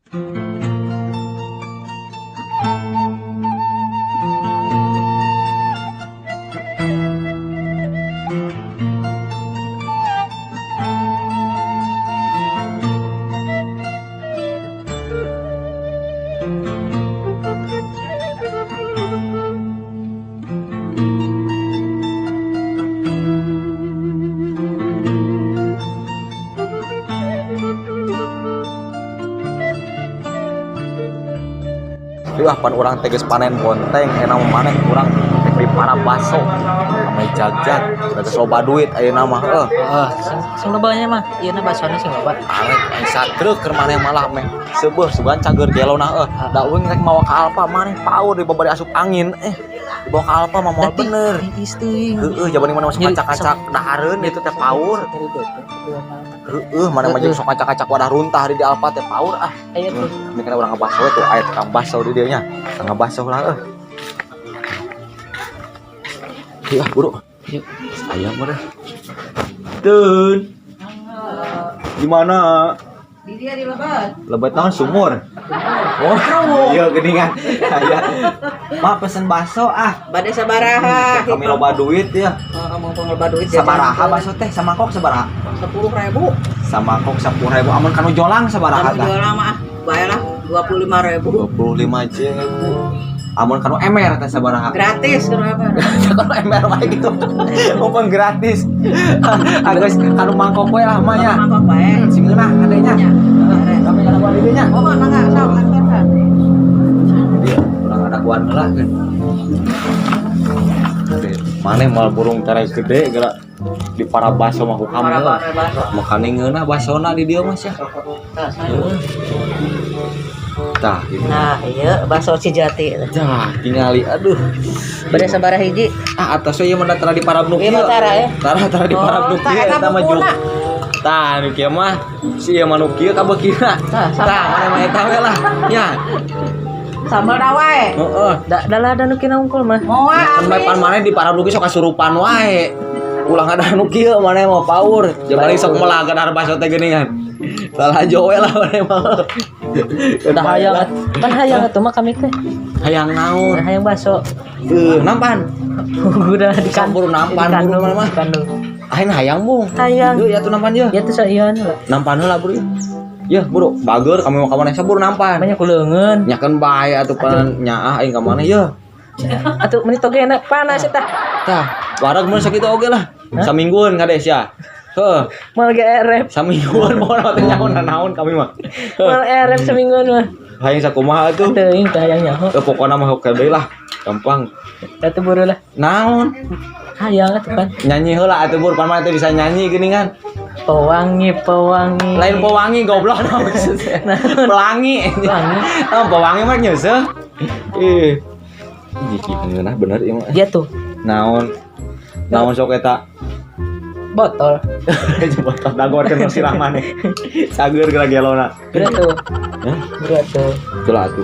Wah, pan urang teh geus panen bonteng, enak maneh urang rek di para baso ame jagjag, geus loba duit ayeuna mah heuh. Heeh, sing loba nya mah, ieu na basona sing loba. Arek aing satruk keur maneh malah meh seubeuh sugan cager gelona heuh. Da uing rek mawa ka Alfa maneh paur di babari asup angin dibawa ka Alfa mah moal bener. Tiis teuing. Heeh, jaban mana masuk kacak-kacak dahareun itu teh paur. Heeh, mana mah jeung sok kacak-kacak wadah runtah di Alfa teh paur ah. Aya tuh. Mikirna urang ngabaso tuh aya tukang baso di dieu nya. Tukang ngabaso lah euy. Iya, buru. Yuk. Ayam mah deh. Tun. Gimana? Di dia di lebat. Lebat naon sumur? Oh, iya geningan. Aya. Ma pesen baso ah. Bade sabaraha? Kami loba duit ya. Heeh, mau loba duit Sabaraha baso teh samangkok sabaraha? 10.000. Samangkok 10.000 amun kanu jolang sabaraha Kamu tah? jual mah ah, bae lah 25.000. 25.000. Amun kanu emer teh sabaraha? Gratis kenapa? Kanu emer wae gitu. Mumpung gratis. Agus kanu mangkok we lah mah nya. Mangkok bae. Sing ngeunah kadenya. Nya. Kami kada kuan dieu nya. Oh, mangga sok antar. Jadi urang ada kuan heula kan. Maneh mal burung tere gede geura di para baso mah ku kami lah. Makane ngeunah basona di dieu mas ya. Tah gitu. Nah, iya bakso Cijati. Tah tingali aduh. Bade sabaraha hiji? Ah atas we ieu mah tara di para nu Ieu mah tara ya. Tara tara di para nu Oh, tah kieu eta eta mah juk. bukuna. Tah nu kieu mah si ieu mah nu kieu kabeukina. Tah, sama. Tah maneh mah eta we lah. Ya. Sambal wae. Heeh. Da da nu kina unggul mah. Moal Kan bae pan maneh di para nu kieu sok kasurupan wae. Ulah ada nu kieu maneh mah paur. Jabari sok melah kadar baso teh geuningan. Salah jowe lah maneh mah. Dah hayang kan hayang atuh mah kami teh. Hayang naon? Hayang baso. Heuh, nampan. Udah di Sok buru nampan buru maneh mah. Kandung. Aing hayang bung. Hayang. Yeuh ya tuh nampan yeuh. Ya tuh saian lah. Nampan heula buru. Yeuh buru, bager kami mau ka maneh sabur nampan. Banyak kuleungeun. Nyakeun bae atuh pan nyaah aing ka maneh yeuh. Atuh meni togena panas eta. Tah, wareg mun sakitu oge lah. Saminggueun kades ya. Heuh, Moal ge erep. saminggueun pokona teh nyaho naon kami mah. Moal erep semingguan mah. Hayang sakumaha atuh? Teuing teh hayang nyaho. Eh, pokona mah oke deui lah. Gampang. Atuh buru lah. Naon? Hayang atuh pan. Nyanyi heula atuh bur pan mah teh bisa nyanyi geuning kan. Pewangi, pewangi. Lain pewangi goblok naon maksudnya. Pelangi. Pelangi. Oh, pewangi mah nyeuseuh. Ih. Ih, ngeunah bener ieu mah. Dia tuh Naon? Naon sok eta? botol. Coba tos dagorkeun si Rahman. Cager geura gelona. Berat tuh. Hah? Berat tuh. Itulah atuh.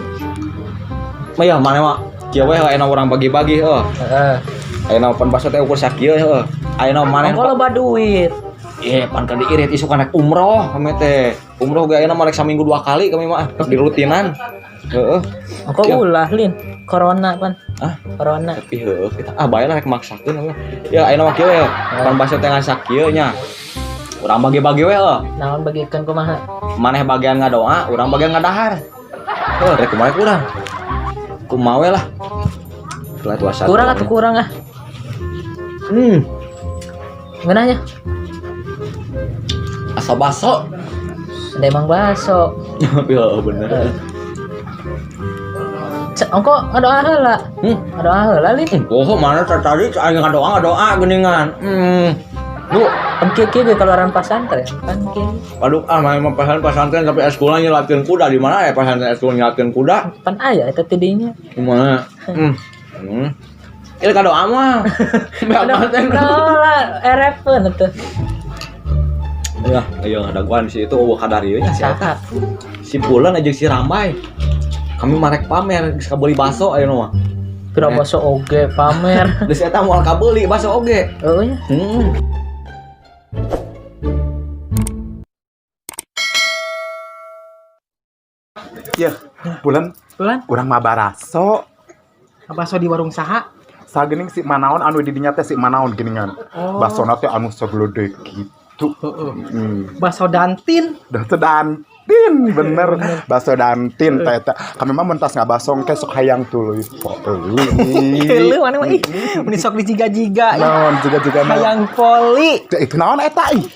Mah ya maneh mah kieu we ayeuna urang bagi-bagi heuh. Heeh. Ayeuna pan baso teh ukur sakieu heuh. Ayeuna maneh Kalau loba duit. Iya, pan kan diirit isuk rek umroh kami teh. Umroh ge ayeuna mah rek saminggu 2 kali kami mah di rutinan. Heeh. Engko Ya. ulah lin. Corona pan. Hah? Corona. Tapi heuh kita ah bae lah rek maksakeun lah. Ya ayeuna mah kieu we. Pan baso teh ngan sakieu nya. Urang bagi-bagi we heuh. Naon bagikeun kumaha? Maneh bagian ngadoa, urang bagian ngadahar. Heuh, rek kumaha kurang. Kumaha we lah. Lah tuh asa. Kurang atuh kurang ah. Ngeunahnya. Asa baso. Ada emang baso. Tapi heuh bener. Ongko ngadoa heula. Ngadoa heula lin. Oh, mana tadi aing ngadoa ngadoa geuningan. Bu, kan kieu-kieu ge keluaran pasantren kan kieu. Waduh, ah main mah pesantren tapi eskulna nyelatkeun kuda di mana ya pesantren eskul nyelatkeun kuda? Pan aya eta ti dinya. Di mana? Ini kadoa mah. Beak teh. Lah, erepeun atuh. Ya, ayo ngadaguan si itu eueuh kadarieu nya si eta. Saha? Si Pulan aja si Rambai. Kami marek pamer geus kabeuli baso ayeuna mah. Pira baso oge pamer. Geus eta moal kabeuli baso oge. Heuh nya. Ya, bulan. Bulan. Urang mah baraso. Baso di warung saha? Sagening si manaon anu di dinya teh, si manaon geuningan. Oh. Basona teh anu sagelede gitu. Heeh. Baso Dantin. Baso Dantin, bener. Baso Dantin teh eta. Kami mah mun tas ngabaso engke sok hayang tuluy. Keuleuh mana mah ih. Meni sok dijiga-jiga. Naon jiga-jiga naon? Hayang poli. Teh, itu naon eta ih?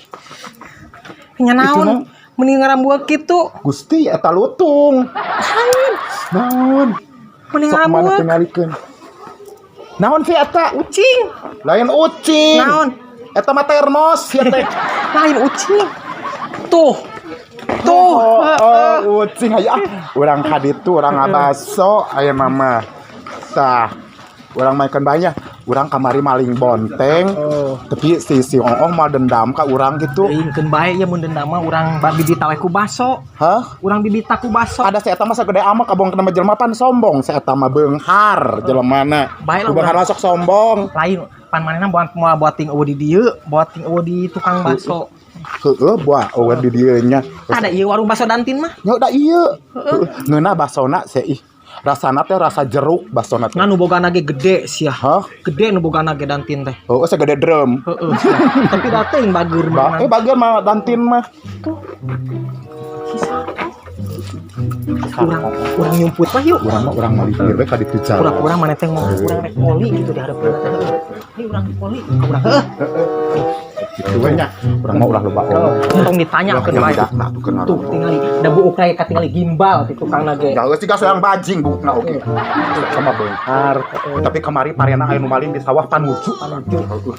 Nya Itu naon? naon? Meni ngarambueuk kitu. Gusti, eta lutung. Naon? Meni Sok mana ngarambueuk. tingalikeun. Naon sih eta? Ucing. Lain ucing. Naon? Eta mah termos ya teh. Lain ucing. Tuh. Tuh. Oh, ucing aya ah. Urang ka ditu urang ngabaso aya mama. Tah. Urang makan banyak. Urang kamari maling bonteng. Oh. Tapi si si Ong mah dendam ka urang gitu. Teuing, keun bae ya mun dendam mah urang bibita we ku baso. Hah? Urang bibita ku baso. Ada si eta mah sagede amak kabong kena jelema pan sombong, si eta mah beunghar jelemana. Bae lah Nu beunghar urang. masuk sombong. Lain pan manehna buat moal buating eueuh di dieu, buating eueuh di tukang baso. Heeh, buah eueuh di dieu nya. Ada ieu warung baso Dantin mah. Nya da ieu. Heeh. Ngeunah basona sih ih. Rasana teh rasa jeruk basona teh. Ngan nu bogana ge gede sia. Hah? Gede nu bogana ge Dantin teh. Heeh, segede drum. Heeh sia. Tapi da teuing bager Ba mah. eh bager mah Dantin mah. Urang urang nyumput mah yuk. Urang mah urang mah ieu we ka ditu jalan. Urang-urang mana teh ngomong urang rek poli gitu di hareupeun teh. Ini urang poli ka urang. Heuh. Gitu we nya. Urang mah ulah loba omong. Tong ditanya Ulah keun bae. budak tuh kenal. Tuh tingali da buuk raya katingali gimbal ti tukangna ge. Jauh sih yang bajing buukna oge. Sama beunghar. Tapi kamari parena aya nu maling di sawah panuju. Panuju.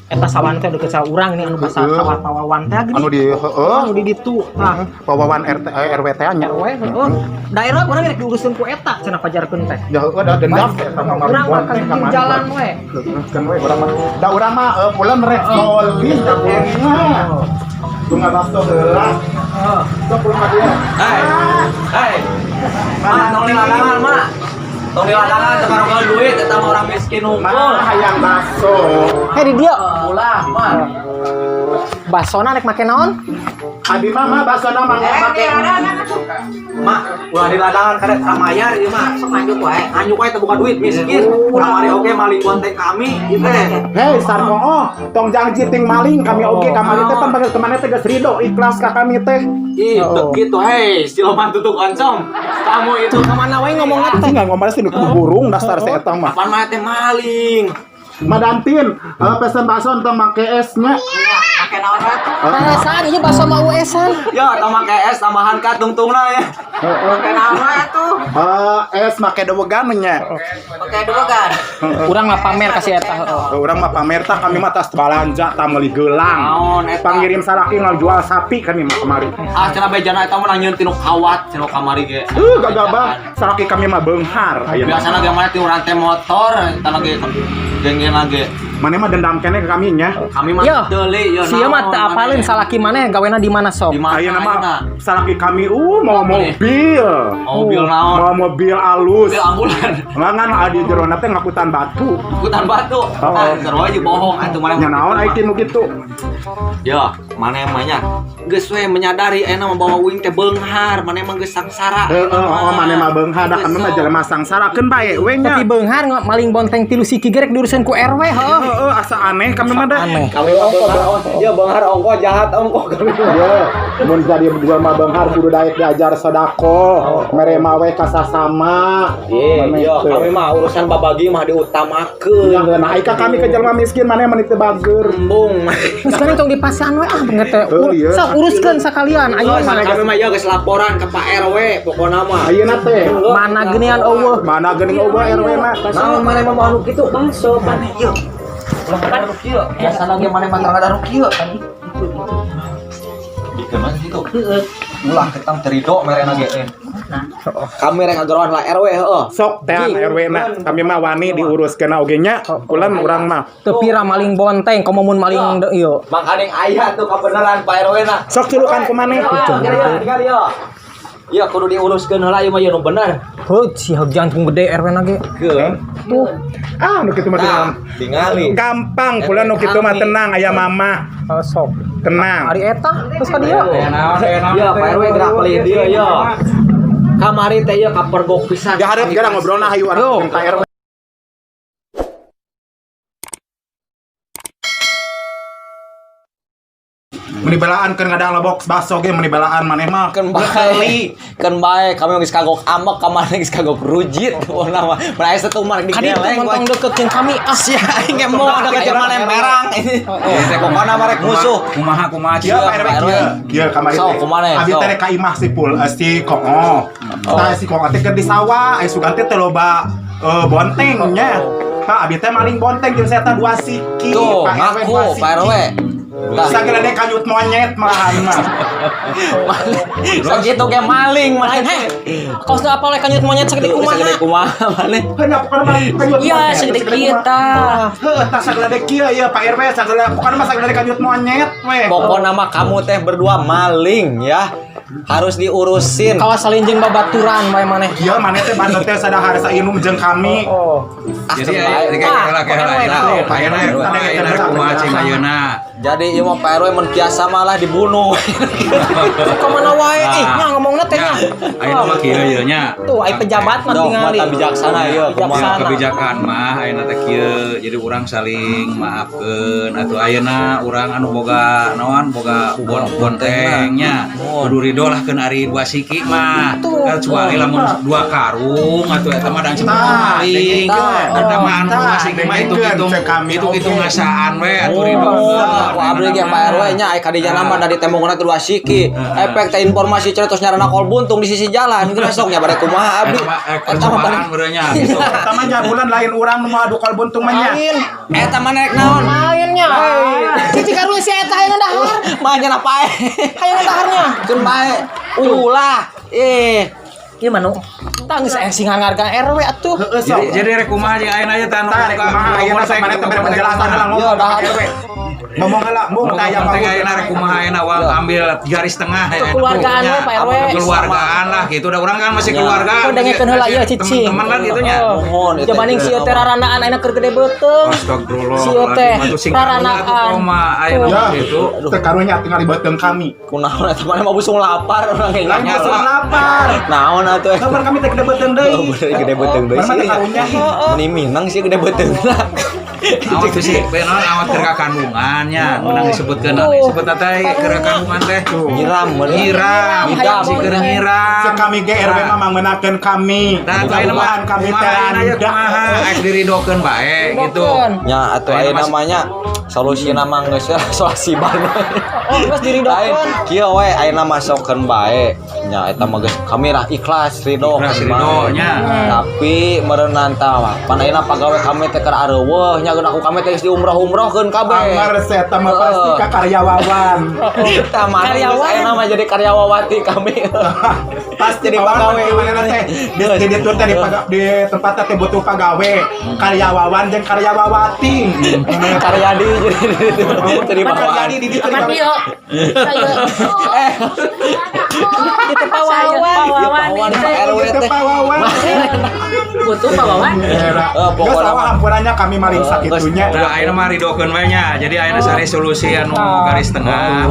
Eta sawan teh deket sawah urang nih anu basa Heeh. sawah pawawan teh geuning. Anu di heeh. Anu di ditu. Tah. Pawawan RT eh, RW teh nya. RW heeh. Daerah urang rek diuruskeun ku eta cenah pajarkeun teh. Ya heeh da dendam teh eta mah maling Urang mah bonteng ka kamari. jalan we. Heeh, kan we urang mah. Da urang mah pulang rek boli da pulang. Tuh ngabaso heula. Heeh. Sok pulang ka dieu. Hei, hei, Ma, tong di ladangan, Ma. Tong di ladangan sekarang kalau duit eta mah orang miskin unggul. Mah hayang baso. Hei di dieu. Ulah, Ma. Basona rek make naon? Abi mah mah basona mah Eh, make. Ma, ulah di ladangan kadek ramayar ieu mah. Sok lanjut wae. Anjuk wae teu buka duit miskin. Kamari oge maling bonteng kami ieu teh. Hei Sarko, oh, tong janji ting maling kami oge kamari teh pan panggil kemana teh geus ridho ikhlas ka kami teh. Ih, teu gitu hei, siluman tutup oncom. Kamu itu Kamana wae ngomongna teh. Anjing nggak ngomong sih nu burung dasar si eta mah. kapan mah teh maling. Madantin, pesen bakso tong make es nya. Make naon wae tuh? Perasaan ieu baso mah US-an. Ya, tambah ke es tambahan ka tungtungna ya. Make naon wae tuh? Es make dewegan nya. Make dua kan. Urang mah pamer ka si eta heeh. Urang mah pamer tah kami mah tas balanja tah meuli gelang. Naon eta? Pangirim salaki ngajual sapi kami mah kemari. Ah, cenah bejana eta mah nyieun tinu kawat cenah kamari ge. Gagabah salaki kami mah beunghar ayeuna. Biasana ge mana tinu rantai motor eta lagi genggen lagi. Maneh mah dendam keneh ke kami nya. Kami mah Yo, deuli yo. Sia mah teu apaleun salaki maneh gawena di mana sok. Di mana Ayeuna mah ayeuna? salaki kami mau mobil. Mobil naon? Mau mobil alus. Mobil ambulan. Ngan adi jerona teh ngakutan batu. Angkutan batu. Oh. Ah, seru aja bohong atuh maneh. Nya naon ai nu kitu. Ya, maneh mah nya geus we menyadari ayeuna mah bahwa uing teh beunghar, maneh mah geus sangsara. Heeh, oh, maneh mah beunghar da kami mah jelema sangsara keun bae we nya. Tapi beunghar maling bonteng tilu siki ge rek diuruseun ku RW heuh. Heeh, asa aneh kami mah da. Aneh. Kami mah beunghar, ya beunghar ongko jahat ongko kami mah. Yo, mun jadi berdua mah beunghar kudu daek diajar sedekah, mere mawe ka sasama. Iya, Maneh iya, teh. kami mah urusan babagi mah diutamakeun. Ya nah ika kami ke jelema miskin maneh mah teu bager. Embung. Geus kan tong dipasihan we ah beungeut teh. Heuh, iya. Sok uruskeun sakalian ayeuna mah. Kami mah ya geus laporan ke Pak RW pokona mah. Ayeuna teh. Mana geuningan eueuh. Mana geuning eueuh RW na. Naon maneh mah anu kitu baso maneh ieu. Ulah kan anu kieu. Biasana ge maneh mah teu anu kieu. Bikin mana situ? Ulah ketang terido merena ge. Kami rek ngageroan lah RW heeh. Sok teh RW na. Kami mah wani diuruskeun oge nya. Kulan urang mah. Teu pira maling bonteng komo mun maling ieu. Makaning aya tuh kebenaran Pak RW na. Sok culukan ku maneh. Tinggal ya. Iya kudu diuruskeun heula ieu mah ieu nu bener. Heuh, si jantung gede RW na ge. Keun. Tuh. Ah, nu kitu mah Nah, tenang. tingali. Gampang kulan nu kitu mah tenang aya mama. Heuh, sok. Tenang. Ari eta geus ka dieu. Iya, Pak RW gerak beli dia ya. Kamari Kamari teh ieu kapergok pisan. Di hareup geura ngobrolna hayu atuh jeung Pak RW. Meni belaan keur ngadang box baso ge meni belaan maneh mah. Keun bae. Keun bae kami geus kagok ambek kamari geus kagok rujit pokona mah. Mun aya satu mah Kadi digeleng. montong deket jeung kami ah. Sia aing ge mau deket jeung maneh merang. Pokona mah rek musuh. Kumaha kumaha Kieu Pak RW Pak RW. kieu. Kieu kamari Sok, teh. kumaha, Abi sok. teh rek ka imah si Pul si Kongo. Tah si Kongo teh keur di sawah, aya sugan teh teu loba bonteng nya. Pak abi teh maling bonteng jeung saya dua siki. Tuh, Pak RW ngaku dua siki. Pak RW. Tah, Sagede kanyut monyet malahan mah. sakitu ge maling Lain maneh. heh. Kaosna apa oleh kanyut monyet sagede kumaha? Sagede kumaha maneh. Heuh, pokona mah kanyut Iya, monyet. segede kieu tah. Heuh, tah sagede kieu ieu Pak RW sagede pokona mah sagede kanyut monyet we. Pokoknya mah kamu teh berdua maling ya. Harus diurusin. Kawas salinjing babaturan wae maneh. Kieu maneh teh bandot teh sadahar sainum jeung kami. Oh. Ah, Jadi terbaik. aya kayak Pak RW. ayeuna kumaha ayeuna kumaha cing ayeuna. Jadi ieu mah Pak RW mun biasa malah dibunuh. Ka mana wae ih nya ngomongna teh nya. Ayeuna mah kieu ieu nya. Tuh ai pejabat mah Dong, tingali. mata bijaksana ieu kumaha. Bijaksana. Kebijakan mah ayeuna teh kieu. Jadi urang saling maafkeun atuh ayeuna urang anu boga naon boga bonteng nya. Kudu ridho lah keun ari dua siki mah. Kecuali lamun dua karung atuh eta mah dang sebut Tah, maling. Eta mah anu dua Tah, siki mah dengekeun hitung-hitung cek kami hitung-hitung oge. ngasaan we atuh ridho. Aku abdi ge Pak RW nya aya kadinya mah dari tembongna teh dua siki. Efek teh informasi cenah tos nyarana kol buntung di sisi jalan geus sok nya bade kumaha abdi. Eta mah Eta mah percobaan bade- meureun nya gitu. Eta mah jabulan lain urang nu mah adu kol buntung mah nya. Lain. Eta mah rek naon? Lainnya. Cici karunya si eta hayang dahar. Mah nya pae. Hayang daharnya. Keun bae. Ulah. Eh, Ieu mah nu. Tah geus aya sing ngarga RW atuh. Heueuh sok. Jadi rek kumaha jeung ayeuna aya tah anu Tah rek kumaha ayeuna sok maneh teh bere penjelasan heula ngomong Iya, Pak dah. RW. Ngomong heula mung tah aya Penting ayeuna rek kumaha ayeuna uang ambil garis tengah ya. Kekeluargaan we Pak RW. Kekeluargaan lah gitu. Udah orang kan masih Ya. keluarga. Kau dengekeun heula ieu cicing. Teman-teman kan gitu nya. Oh. Mohon, itu Jabaning itu. si ieu teh rarandaan ayeuna keur gede beuteung. Astagfirullah. Si ieu teh Raranakan. raranakan. Ayeuna Ya, gitu. teh karunya tinggal dibeuteung kami. Kunaon eta maneh mah busung lapar urang ge. Lain busung lapar. Naon atuh? Kapan kami teh gede beuteung deui. Oh, bener gede beuteung deui Mana sih. teh karunya. Meni minang sih gede beuteung. Awak tuh sih, benar awak keur kandungannya, menang disebutkeun disebut teh keur kandungan teh. Nyiram bener. Nyiram, Ngidam. si keur nyiram. Cek kami ge RW mah mangmenakeun kami. Nah, tuh ayeuna mah Bukan kami teh kumaha ayeuna randa. kumaha ek diridokeun bae gitu. Ridokeun. Nya atuh aya namanya solusi nama geus solasi banget. Oh, geus diridokeun. Lain kieu we ayeuna masukkeun bae. Nya eta mah geus kami lah ikhlas ridho Ikhlas kan ridho, bae. nya. Tapi meureunan tah mah pan ayeuna pagawe kami teh keur areuweuh nya geun aku kami teh geus diumroh-umrohkeun kabeh. Amar seta mah pasti ka karyawan. Tah mah Karyawan. ayeuna mah jadi karyawawati kami. Pasti Jadi pagawe pagawe. mana teh di ditu teh di tempat teh butuh pagawe karyawan jeung karyawawati. Karyadi jadi Kan bawaan. karyadi di ditu Aman digawe. ieu. Saya. Eh, Itu pawawan. ieu pawawan Pak RW Itu teh. pawawan. Butuh pawawan. Era. Eh, pokokna Geus sawah mah. hampurannya kami maling Eh, sakitunya. Nah, ayeuna mah ridokeun we nya. Jadi ayeuna sari solusi anu garis tengah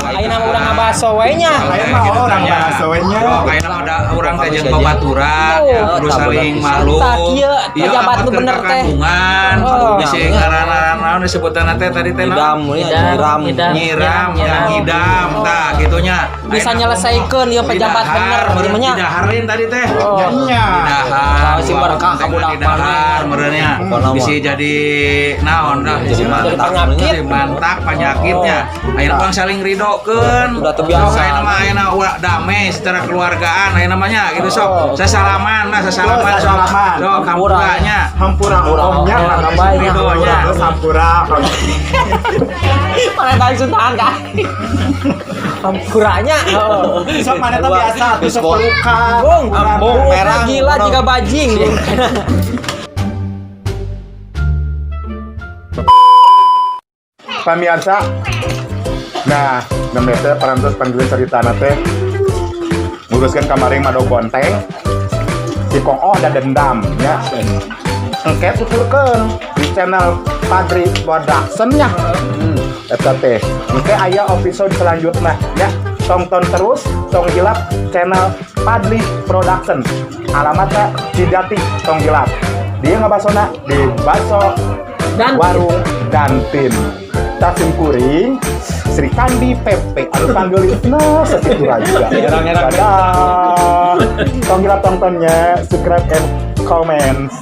Ayeuna mah urang ngabaso we nya. Ayeuna mah orang ngabaso we nya. Ayeuna mah da urang teh jeung babaturan ya kudu saling maklum. Tah, kieu, Iya, pejabat nu bener teh. Kandungan, Oh. bisi ngaran-ngaran naon disebutanna teh tadi teh Ngidam, naon? ya, nyiram. Nyiram, ya ngidam, tah gitunya. Bisa nyelesaikeun ieu pejabat bener meureun nya. Didaharin tadi teh. Nya. Didahar, Tahu si berkah ka budak didahar meureunnya. Pokona mah. Bisa jadi naon dah Jadi mantap mantap. Jadi mantak penyakitnya. Ayeuna urang saling ridokeun. Udah terbiasa. Sok ayeuna mah ayeuna ulah damai secara keluargaan ayeuna mah nya gitu sok. Sasalaman lah, sasalaman sok. Sasalaman. Sok hampuranya. Hampura omnya Ridhonya. Terus hampura. Mana tahu suntahan kan? Hampuranya. Heeh. Sok mana teh biasa tuh sok pelukan. Bung, Ambung, merah. Gila jika bajing. Pamirsa. Nah, nembe teh parantos panggil ceritana teh. Nguruskeun kamari madog bonteng. Si Kong Oh da dendam nya. Engke tuturkeun di channel Padri Production nya. Eta teh. Engke aya episode selanjutnya ya. Tonton terus, tong hilap channel Padli Production. Alamatnya Cijati, tong hilap. Dia ngabasona di Baso Dan Warung Dantin. Tasim kuring, Srikandi Pepe, anu panggeulisna sakitu aja. Erang-erang. Dadah. Tong hilap tontonnya, subscribe and comments.